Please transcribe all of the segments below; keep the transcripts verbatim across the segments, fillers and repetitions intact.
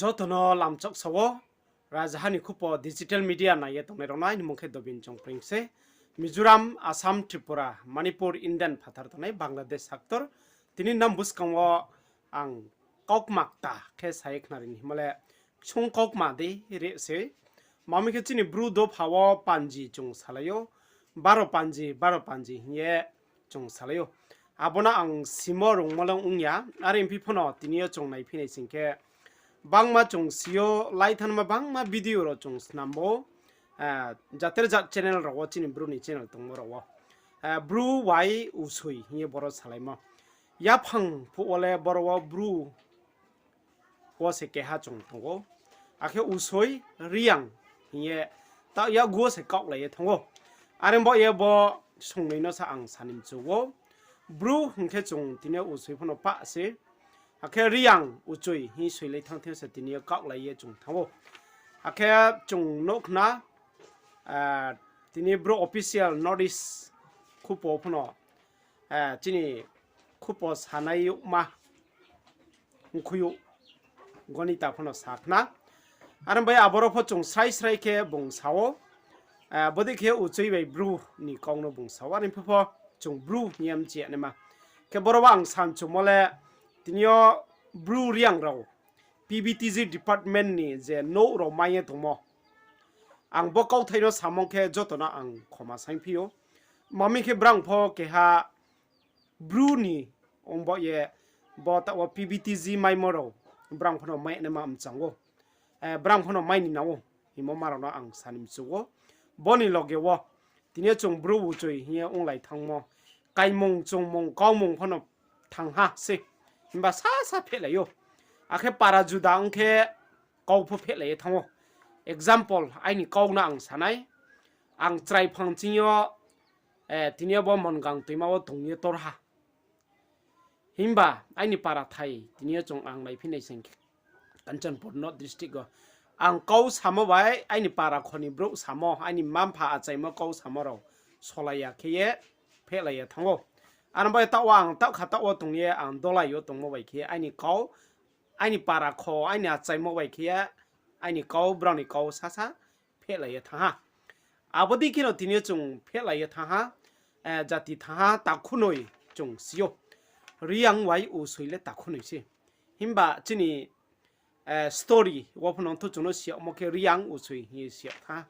Joto no lamchoksa wo, rajaha ni khupo digital media nai ye tongnai rao no aini mung khe Dobin Chongpring se. Mizoram, Assam, Tripura, Manipur, Indian phathar tongnai Bangladesh haktor. Tini nang buskang wo ang kaukma kta khe sa ye khnari ni himo le, ksung kaukma dei re se. Mami khe chini Bru dopha wo panji chung salai ou, baro panji, baro panji hing ye chung salai ou. Abo no ang simo rungmo le ong ya, are phi pho no tini yo chung naiphi nai sing khe, bangma chung si ou, lai thanngma bangma video rao chung snam ou, jater jat channel rao wo, chini Bru ni channel tongmo rao wo, Bru bai Usoi hing ye boro salaimo. Yaphang phuh wo le boro wo Bru wo se keha chung tong ou. Akhe Usoi, Reang hing ye, taoh yakgu wo se kaohlai ye thanng ou. Are baoh ye bo songnoi no sa ang sa ni mchu ou. Bru hing khe chung tini yo Usoi pho no pah se. Akhe Reang, Usoi hing soilai thanng thing yo se tini yo kaohlai ye chung thanng ou. Akhe chung nuh khna, tini Bru official North East khupo pho no, chini khupo sanai youhma, mkhui youh, Gonita pho no sa khna. Are bai aboro pho chung srai srai khe bung sa ou. Bodei khe Usoi bai Bru ni kau no bung sa ou. Are phi pho chung Bru hing ye mchi ya naima. Khe boro wo ang sa mchumo le, tini yo Bru Reang rao P V T G department ni je nouh rao mai ye tongmo, ang bo kauthai no samung khe joto no ang khoma saingphi ou. Mami khe brang pho keha Bru ni ong baoh ye, bo taoh wo P V T G maimo rao brang pho no mai naima mchang ou. Brang pho no mai ni nang ou hingmo ma rao no ang sa ni mchu ou. Bo ni loge wo tini yo chung Bru Usoi hing ye onglai thanngmo, kaimung, chungmung, kaumung pho no thanng ha se. Himba sasa phehlai ou. Akhe para juda ong khe kau pho phehlai ye thanng ou. Example, aini kau no ang sa nai. Ang chrai phang ching yo, tini yo bo Mongang toima wo tong ye tor ha. Himba aini para thai tini yo chung ang naiphi nai sing khe, Kanchanpur North District wo ang kau samo bai aini para kho ni brouh samo, aini mma mpha achaimo kau samo rao solai ya khe ye phehlai ye thanng ou. Are bai taoh wo ang taoh kha taoh wo tong ye ang dolai yo tongmo bai khe aini kau, aini para kho, aini achaimo bai khe ye aini kau, brao ni kau sasa phehlai ye thanng ha. Abo dei kheno tini yo chung phehlai ye thanng ha, jati thanng ha, takhunoi chung si ou. Reang bai Usoi le takhunoi se. Himba chini story wo pho no thu chung no si yagmo khe Reang Usoi hing ye si yag thanng ha.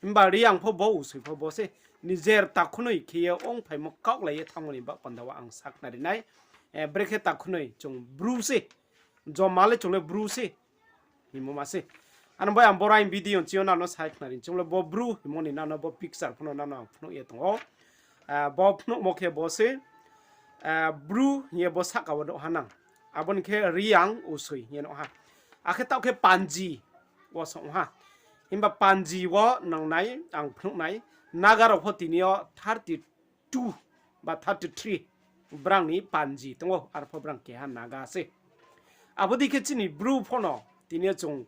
Himba Reang pho bo, Usoi pho bo se. Nijer takhunoi khe ye ongphaimo kaohlai ye thanngmo ni baoh panda wo ang sakhnari nai. Brekhe takhunoi chung Bru se. Joma le chung le Bru se hingmo ma se. Ano bai ang boro aini video chini yo nang no sakhnari chung le bo Bru hingmo ni nang no bo picture pho no nang no ang phnuh ye tong ou. Bo phnuhmo khe bo se, Bru hing ye bo sahka wo nuh ha nang. Abo ni khe Reang Usoi hing ye nuh ha. Akhe taoh khe Panji wo song ha. Himba Panji wo nang nai, ang phnuh nai. Naga rao pho tini yo thirty two ba thirty three brang ni Panji tong ou, arpho brang keha Naga se. Abo dei khe chini Bru pho no tini yo chung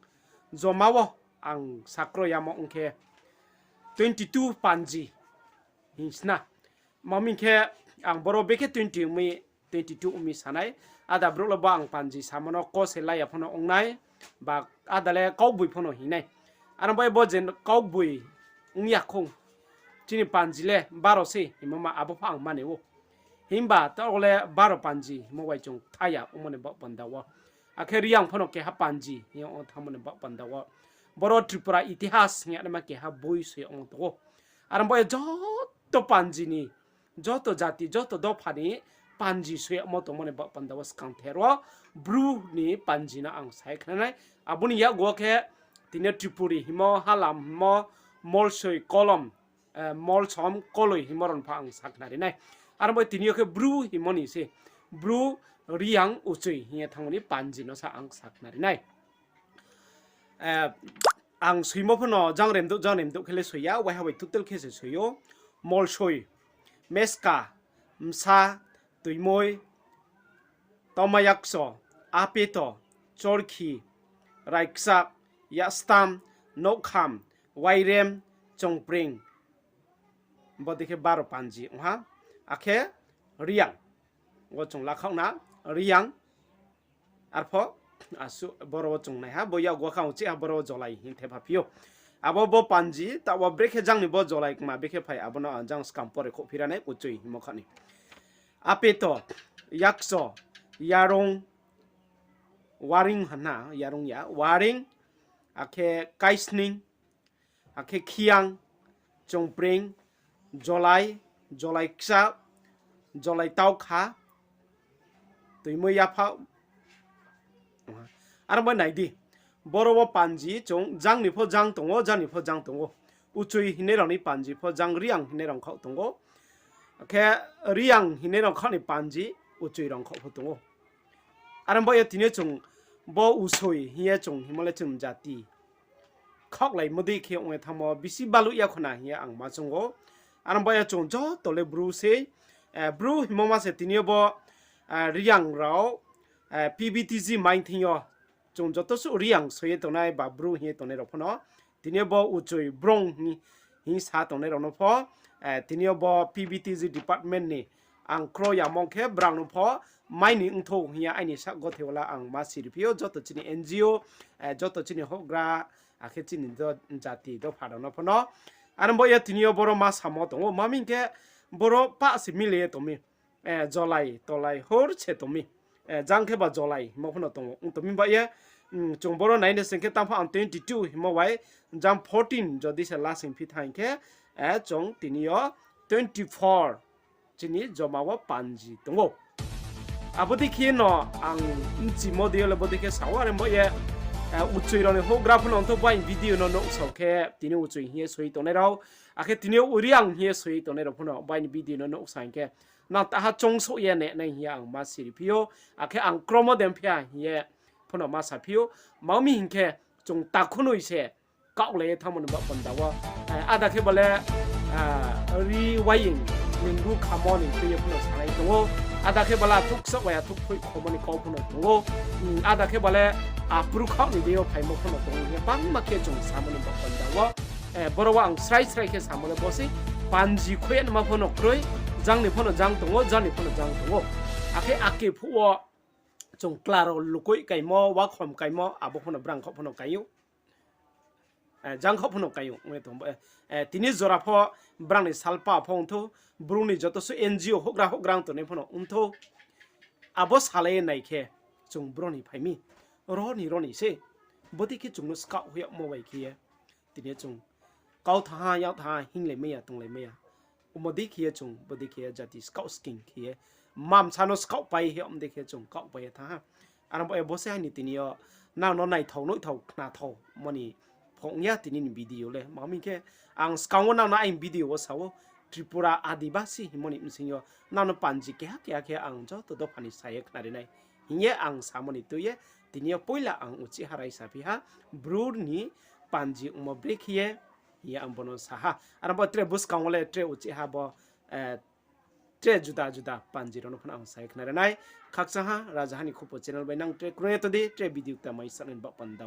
joma wo ang sakroi yamo ong khe twenty two Panji hing sna. Mami khe ang boro bekhe twenty ong mi, twenty two ong mi sa nai. Ada brouh le bo ang Panji samo no ko se lai ya pho no ong nai, ba ada le kaugbooi pho no hing nai. Ano bai bo je kaugbooi ong ya khou, chini Panji le baro se hingmo ma abo pho ang mani ou. Himba taoh le baro Panji hingmo bai chung thai ya ongmo ni baoh panda wo. Akhe Reang pho no keha Panji hing ye ong thanngmo ni baoh panda wo. Boro Tripura itihas hing ye naima keha boi soi yagmo tong ou. Ano bai joto Panji ni, joto jati, joto dopha ni Panji soi yagmo tongmo ni baoh panda wo skangther wo Bru ni Panji no ang sa ye khna nai. Abo ni yakgu wo khe tini yo Tripuri hingmo, Halam hingmo, Molsoi, Kolom, Molsom, Koloi hingmo rao no pho ang sakhnari nai. Ano bai tini yo khe Bru hingmo ni se, Bru Reang Usoi hing ye thanngmo ni Panji no sa ang sakhnari nai. Ang soimo pho no jangremdouh jangremdouh khe le soi ya, waiha bai total khe se soi ou. Molsoi, Meska, Msa, Toimoi, Taumayakso, Apeto, Chorkhi, Raiksak, Yakstam, Nouhkham, Wairem, Chongpring. Bodei khe baro Panji ong ha. Akhe Reang. Wo chung lakhaoh na, Reang. Arpho Asuh boro wo chung nai ha, bo yakgu kha uchih ha boro wo jolai hing thepha phi ou. Abo bo panji, taoh wo brekhe jang ni bo jolai kma brekhe phai, abo no ang jang skang pore khouhphi ra nai, uchoi hingmo kha ni. Apeto, yakso, yarung, waring hana, yarung ya, waring, akhe kaisning, akhe khiang, chungpring, jolai, jolai kcha, jolai taukha, toimoi yapha. Aro bai nai di, boro wo panji chung jang ni pho jang tong ou, jang ni pho jang tong ou. Uchoi hingnai rao ni panji pho jang, Reang hingnai rao khaoh tong ou. Akhe Reang hingnai rao khaoh ni panji, uchoi rao khaoh pho tong ou. Aro bai ye tini yo chung bo uchoi hing ye chung hingmo le chung jati khaohlaimo dei khe ong ye thanngmo bisi baluh ya khona hing ye ang ma choung ou. Aro bai ye chung joto le Bru sei, Bru hingmo ma se tini yo bo, Reang rao, P V T G maing thing yo chung joto suh Reang soi ye tongnai ba Bru hing ye tongnai rao pho no, tini yo bo uchoi brong hing, hing sa tongnai rao no pho, tini yo bo P V T G department ni ang kro yamong khe brang no pho mai ni ongthou hing ye aini sak gothe wo la ang ma siri phi ou, joto chini N G O, joto chini houhgra, akhe chini do-, jati dopha rao no pho no. Aro bo ye tini yo boro ma samo tong ou, ma hing khe boro pah se mile ye tong mi. Jolai, tolai, hor se tong mi. Jang khe ba jolai hingmo pho no tong ou. Ong tong mi ba ye, chung boro nai na sing khe tang pho ang twenty two hingmo bai, jang fourteen jodi se lasing phi thanng khe, chung tini yo twenty four chini joma wo panji tong ou. Abo dei khe no ang bchimo dei yo le bo dei khe sa ou, are bo ye, uchoi rao ni houhgra pho no ongthou bai video no nuhsao khe, tini uchoi hing ye soi tongnai rao, akhe tini yo Reang hing ye soi tongnai rao pho no bai ni video no nuhsao hing khe, nang taha choungsouh ye ne nai hing ye ang ma siri phi ou, akhe ang kromo dem phi ya hing ye pho no ma sa phi ou, ma mi hing khe chung takhunoi se kaohlai ye thanngmo ni baoh panda wo. Ada khe ba le, ri waing ningbu khamo ni tui ye pho no sanai tong ou. Ada khe ba le athuh ksaoh bai athuh phoih khomo ni kau pho no tong ou. Ada khe ba le apru khaoh ni dei yo phaimo pho no tong ou hing ye bangma khe chung samo ni baoh panda wo. Boro wo ang srai srai khe samo le bo sei, panji khui ye nma pho no kroi, jang ni pho no jang tong ou, jang ni pho no jang tong ou. Akhe ake phuh wo chung kla rao lukoih kaimo, wakhom kaimo, abo pho no brang khaoh pho no kai ou. Jang khaoh pho no kai ou, ong ye tong ba, tini jora pho brang ni salpa pho ongthou, Bru ni joto suh N G O houhgra houhgra ong tongnai pho no ongthou. Abo salai ye nai khe chung bro ni phai mi. Ro ni ro ni se. Bodei khe chung no skaoh hoih yagmo bai khe ye. Tini chung kau thanng ha, yak thanng ha, hinglai mai ya, tonglai mai ya. Omo dei khe ye chung, bodei khe ye jati skaoh sking khe ye. Mamsa no skaohpai he, omo dei khe chung kaohpai ye thanng ha. Aro bo ye bo se aini tini yo nang no naithao, nuhthao, khnathao mo ni pho ong ya tini ni video le. Ma hing khe ang skang wo nang no aini video wo sa ou, Tripura Adibasi hingmo ni bsing yo nang no panji keha keha khe ang joto dopha ni sa ye khnari nai hing ye ang samo ni tui ye, tini yo poila ang uchih ha raisa phi ha, Bru ni panji ongmo brekhe ye, hing ye ang bo no sa ha. Aro bo tre buskang wo le tre uchih ha bo, tre juda juda panji rao no pho no ang sa ye khnari nai. Khakchang ha, Rajaha ni Khupo channel bai nang tre kroi ye to di, tre video kta mai sa nai ni baoh panda.